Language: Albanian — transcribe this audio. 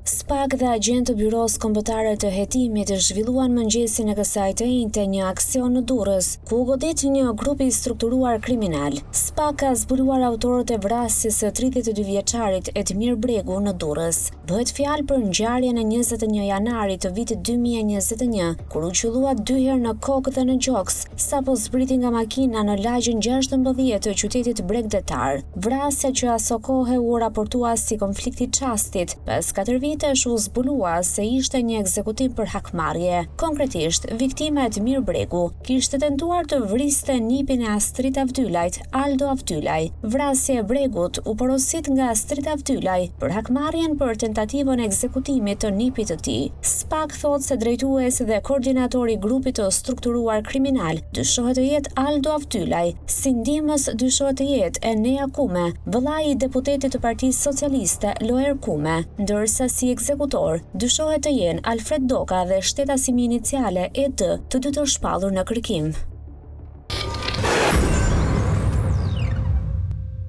Spak dhe agjentë të Byrosë Kombëtare të Hetimit zhvilluan mëngjesin e kësaj të enjte një aksion në Durrës, ku u godit një grup i strukturuar kriminal. Spak ka zbuluar autorët e vrasjes së 32 vjeçarit Edmir Bregu në Durrës. Bëhet fjalë për ngjarjen e 21 janarit të vitit 2021, kur u qëllua dy herë në kokë dhe në gjoks, sapo zbriti nga makina në lagjen 16 të qytetit bregdetar. Vrasja që asokohe u raportua si konflikt i çastit, pas katër vitesh u zbulua se ishte një ekzekutim për hakmarrje. Konkretisht, viktima Edmir Bregu kishte tentuar të vriste nipin e Astrit Avdylajt, Aldo Avdylaj. Vrasja e Bregut u porosit nga Astrit Avdylaj për hakmarrjen për tentativën e ekzekutimit të nipit të tij. Spak thotë se drejtues dhe koordinator i grupit të strukturuar kriminal dyshohet të jetë Aldo Avdylaj, Si ndihmës dyshohet të jetë Enea Kume, vëllai i deputetit të Partisë Socialiste, Loer Kume, ndërsa si ekzekutorë dyshohet të jenë Alfred Doka dhe shtetasi me iniciale ED, të dy të shpallur në kërkim.